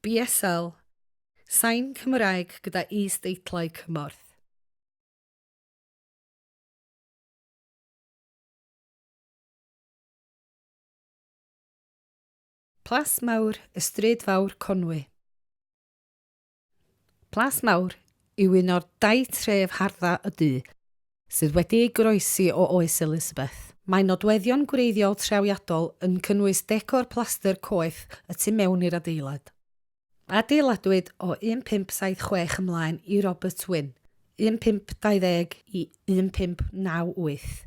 BSL, Sain Cymraeg gyda is-deitlau cymorth. Plas Mawr, Y Stryd Fawr, Conwy. Plas Mawr yw un o'r dau tref hardda y du sydd wedi ei goroesi o oes Elizabeth. Mae nodweddion gwreiddiol trawiadol yn cynnwys decor plastr coeth y tu mewn i'r adeilad. Adeiladwyd o 1576 ymlaen i Robert Wynn, 1520 i 1598.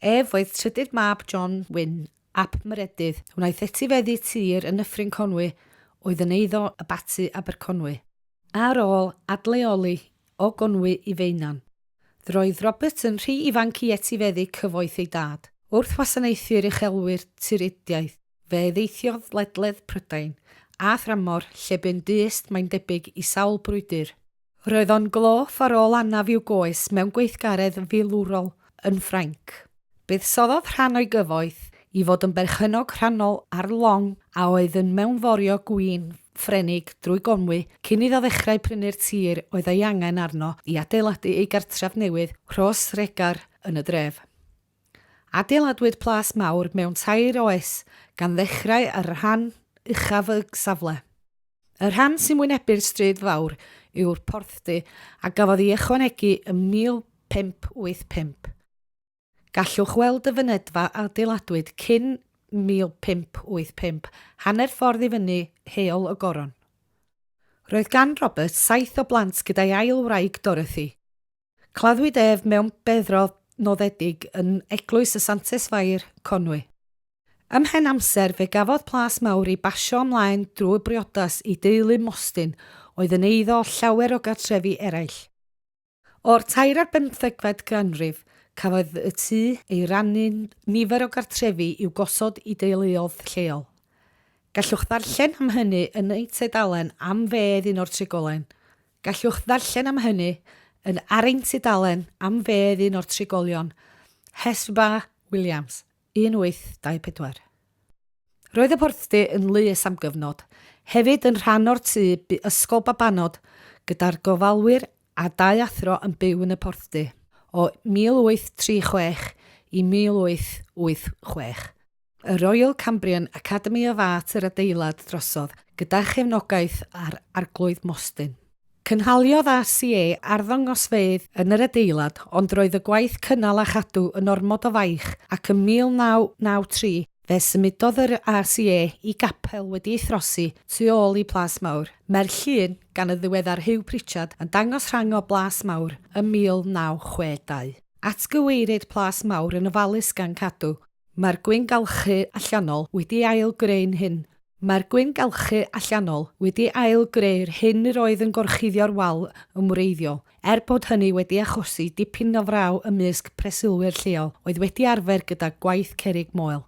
Ef oedd trydydd mab John Wynn ap Meredydd, wnaeth etifeddu tir yn Nyffryn Conwy oedd yn eiddo Abaty Aberconwy. Ar ôl adleoli o Gonwy i Feunan, roedd Robert yn rhy ifanc i etifeddu cyfoeth ei dad. Wrth wasanaethu'r uchelwyr Tiridiaeth, fe deithiodd ledled Prydain a thramor lle bu'n dyst, mae'n debyg, i sawl brwydr. Roedd o'n gloff ar ôl anaf i'w goes mewn gweithgaredd filwrol yn Ffrainc. Buddsoddodd rhan o'i gyfoeth i fod yn berchennog rhannol ar long a oedd yn mewnforio gwin Ffrenig drwy Gonwy cyn iddo ddechrau prynu'r tir oedd ei angen arno i adeiladu ei gartref newydd, Rhos Regar, yn y dref. Adeiladwyd Plas Mawr mewn tair oes gan ddechrau ar rhan uchaf y safle. Y rhan sy'n wynebu'r stryd fawr yw'r porthdy a gafodd ei ychwanegu ym 1585. Gallwch weld y fynedfa a adeiladwyd cyn 1585, hanner ffordd i fyny Heol y Goron. Roedd gan Robert saith o blant gyda'i ail wraig Dorothy. Claddwyd ef mewn beddrod noddedig yn Eglwys y Santes Fair, Conwy. Ymhen amser fe gafodd Plas Mawr ei basio ymlaen drwy briodas i deulu Mostyn oedd yn eiddo llawer o gartrefi eraill. O'r tair ar bymthegfed ganrif cafodd y tŷ ei rannu'n nifer o gartrefi i'w gosod i deuluodd lleol. Gallwch ddarllen am hynny yn ein tudalen am fedd un o'r trigolen. Gallwch ddarllen am hynny yn ar ein tudalen am fedd un o'r trigolion, Hesba Williams. 1824. Roedd y porthdy yn lys am gyfnod. Hefyd yn rhan o'r tŷ bu ysgol babanod gyda'r gofalwyr a dau athro yn byw yn y porthdy o 1836 i 1886. Y Royal Cambrian Academy of Art yr adeilad drosodd gyda chefnogaeth a'r Arglwydd Mostyn. Cynhaliodd RCA arddangosfeydd yn yr adeilad ond roedd y gwaith cynnal a chadw yn ormod o faich ac ym 1993 fe symudodd yr RCA i gapel wedi ei throsi tu ôl i Plas Mawr. Mae'r llun, gan y ddiweddar Huw Pritchard, yn dangos rhan o Blas Mawr ym 1962. Atgyweirid Plas Mawr yn ofalus gan Cadw. Mae'r gwyngalchu allanol wedi ail-greu'n hyn Mae'r gwyngalchu allanol wedi ail-greu'r hyn yr oedd yn gorchuddio'r wal yn wreiddiol, er bod hynny wedi achosi dipyn o fraw ymysg preswylwyr lleol oedd wedi arfer gyda gwaith cerrig moel.